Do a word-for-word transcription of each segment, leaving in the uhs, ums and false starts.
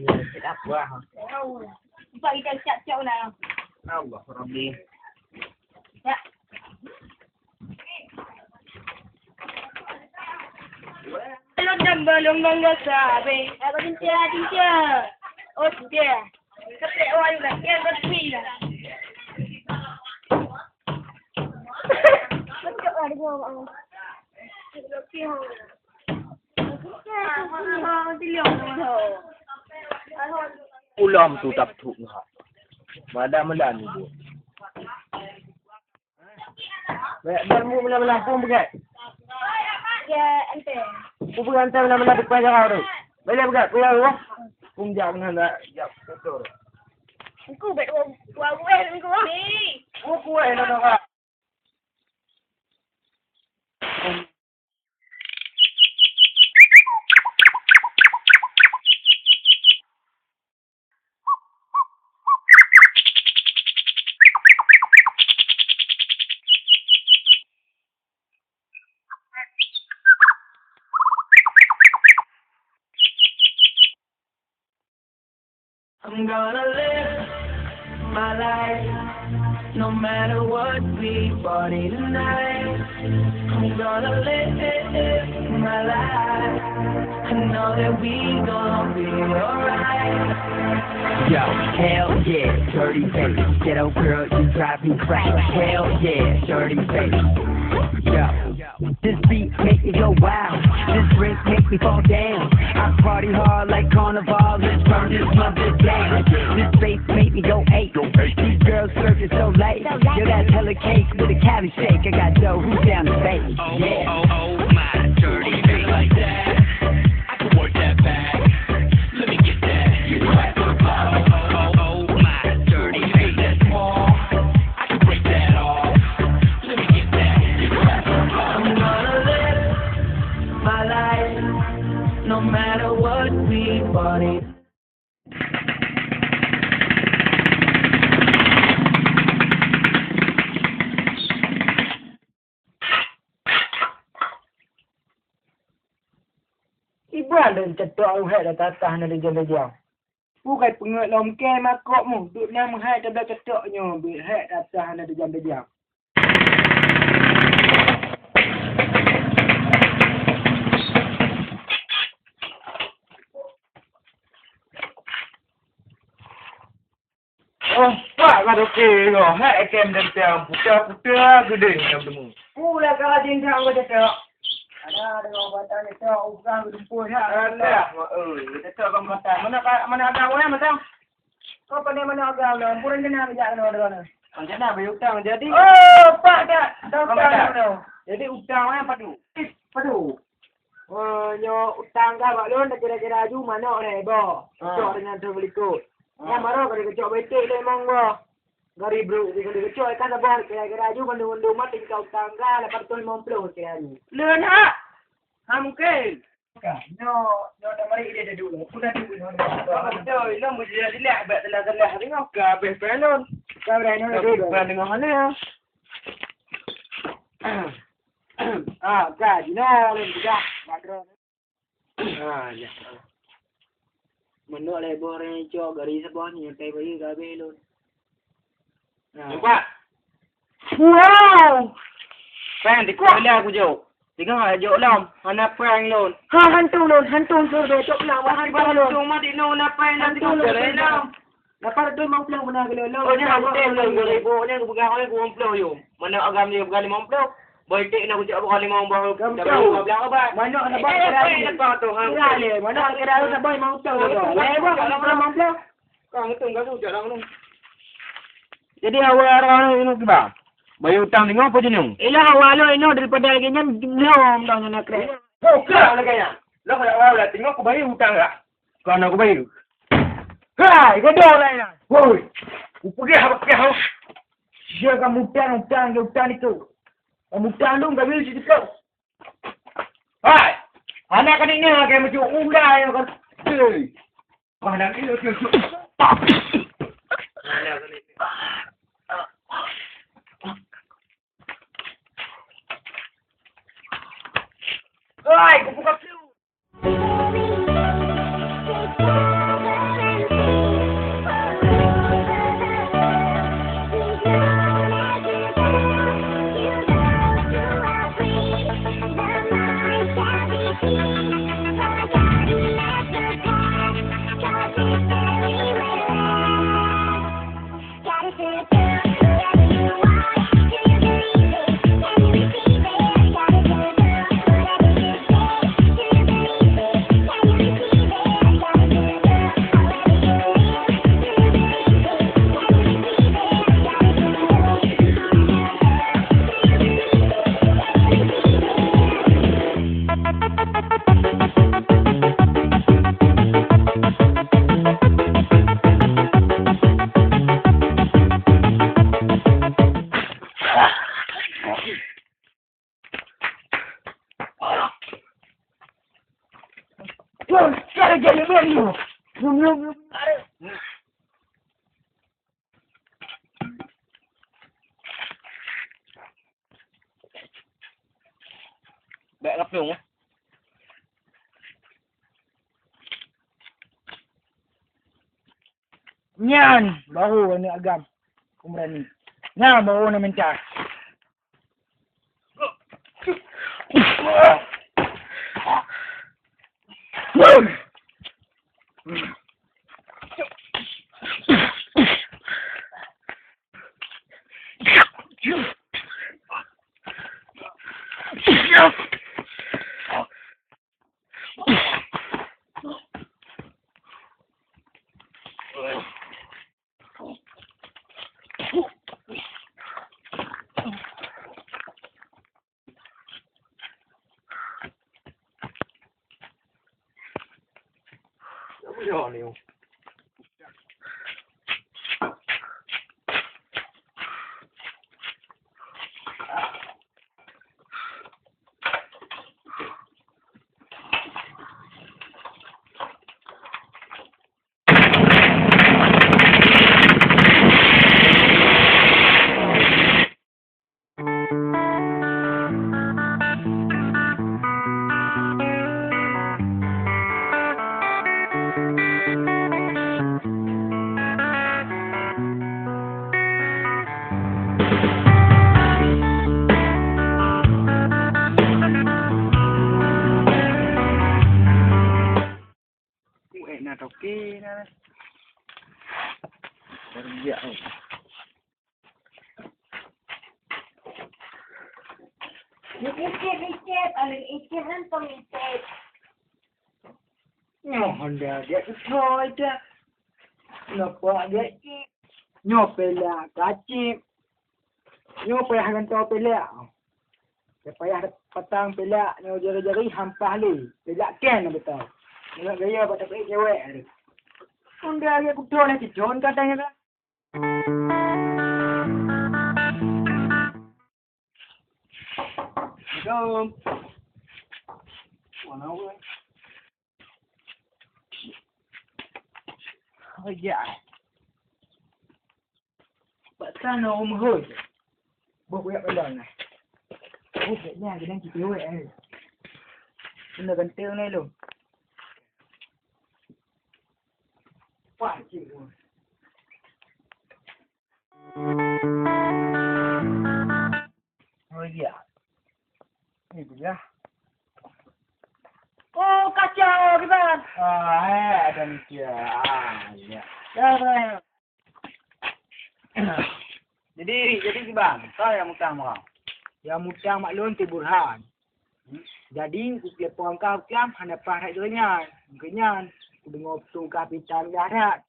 Nyoe, kita buah. Empat kita siap-siap lah. Allah Rabbi. Ya. Belum dan belum nunggu sabe. Apa cinta, cinta? Oh, cinta. Kepek orang juga. Yang berpindah. Ulam tu tak thuk ngah. Mada meulan ibu. Bèk, dan mu meulan-meulan pun peugah. Ya, ente. Ku peugah ente meulan-meulan depan jalan tu. Bèk peugah, peugah tu. Pun jak meunan dak, jak betul. Engku bèk dua, dua buah engku. Ni. Ku kueh nak dah. I'm gonna live my life, no matter what, we party tonight. I'm gonna live my life. I know that we gon' be alright. Yo, hell yeah, dirty baby. Ghetto girl, you drive me crazy. Hell yeah, dirty baby. Yo. This beat make me go wild. This drink make me fall down. I party hard like carnival. Let's burn this mother down. This bass make me go eight. These girls circus so late. Yo, that's hella cake with a Cali shake. I got dough, who's down to fake? Yeah. Oh, oh, oh, my dirty baby. Like that. I can work that back. Let me get that. You clap for the ball. Oh, oh, oh, oh, my dirty baby. That's small. I can break that off. Let me get that. You clap for the ball. I'm gonna live. Dan cetok u hek dah tatah na di jan dajang. Bukai peungeut lom ke makok mu, duk na meuhai tabla cetok nyoe, beuhek tatah na di jan dajang. Oh, pak ka toke nyoe, hai ikem teuntang puta-puta geudeh nyang temu. Pula ka jingkang ka cetok. Ada deungon batang cetok, ugang geudumpoh ya. Alah, mak, eh, cetok bang batang. Mana ka, mana ada orang, Matang? Kau pandai mana agam dah? Ampun, rencana bijak kena ada mana? Rencana bagi utang jadi. Oh, pak dah. Dah utang dah. Jadi utang eh padu. Padu. Oh, nyoe utang ka bak lôn kira-kira aju manok lhèe boh. Ah. Cok dengan tu berikut. Ah. Nyang baru ka dikecok betik lé mong boh. Gari bro, dikecok ikan saboh kira-kira aju mandum-mandum mati kita utang ka lapan ratus lima puluh kira aju. Lôn hak. Ha mungkin. Ka, nyoe, nyoe tamari ide dulu. Pun ada dulu. Betul, ilong mesti lihat bak telah-telah tengok ke habis pelon. Ka berai nyoe dulu. Bukan dengan mana ya? Ah, ka, jina lain juga. Makro. Ah, ya. Menurut lebor yang cok gari sebuah ni, yang tai bayi gabe lon. Nah. Nampak? Wow! Prank di kuliah aku jok. Tengok jok lom. Hana prank lon. Ha, hantu lon. Hantu sur be cok pulang. Wah, hantu lon. Hantu mah di lon, apa yang nanti hantu lon. Lom. Dapat tu lima puluh benar kilo lon. Oh, ni hantu lon. Dua ribu ni aku pegang oleh dua puluh yum. Mana agam dia pegang lima puluh? Boy tik nak ucap bukan lima puluh. Dah lima belas obat. Mana ada bang kira. Kira le. Mana kira tu sampai lima puluh. Lima puluh. Kau untung kau tu jalan tu. Jadi awak orang inu kiba? Bayar utang tengok apa jenuh? Ilah awak lo inu daripada lagi nyan lom dah nak kena. Bukan lagi ya. Lo kalau awak dah tengok aku bayar utang lah. Kau nak aku bayar. Hai, kau dah lah ya. Woi. Aku pergi apa pergi apa? Siapa kamu utang utang ke utang itu? Kamu utang dong kami situ kau. Hai! Anak keuneuk nyan lagèe meucok ulat nyoe kan. Hei! Wah, anak nyoe meucok. Hai, kubuka pintu. Bèk ka plueng, eh. Nyan baru aneuk agam Kumarani. Nyan baru aneuk minta. Kerja. Icip, icip, aneuk icip, nyan tong icip. Nyoe honda gèt keuthoi dah. Nampak gèt. Nyoe pelak kacip. Nyoe payah gantoe pelak. Nyoe payah patang pelak, nyoe jari-jari hampah lé. Pelak ken na beutôi. Nyoe gaya bak tapeuék cewek tadi. Honda gèt keuthoi na cicon katanya kan. Assalamualaikum. Mana orang? Oh ya. Bak sana rumah hoi. Boh kuyak pelan nah. Oh, kayaknya ada yang kita wek eh. Kena ganteng ni lu. Wah, cik. Oh iya. Ini dia. Oh, kacau, Kiban. Ah, eh, ada ni dia. Ah, iya. Ya, Bang. Jadi, jadi Kiban, kau yang mutang mau? Yang mutang mak lôn tu Burhan. Hmm? Jadi, ku telepon kau kiam hana pahat jih nyan. Mungkin nyan, ku dengar peutong kah pinta darat.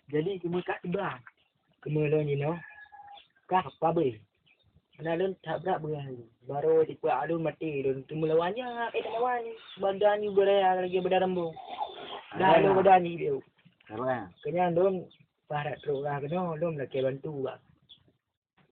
Jadi, keumeue ka teuba. Keumeue lôn jinoe, ka pabri. Hana lôn that brat beuh. Barô tipeue alun maté lôn teumulawan nyan, eh, teumulawan. Badan ni beuraya lagèe badan rambong. Dah lôn badan ni dia. Apa? Keunyan lôn pahat trok lah keunoe, lôn lakèe bantu bak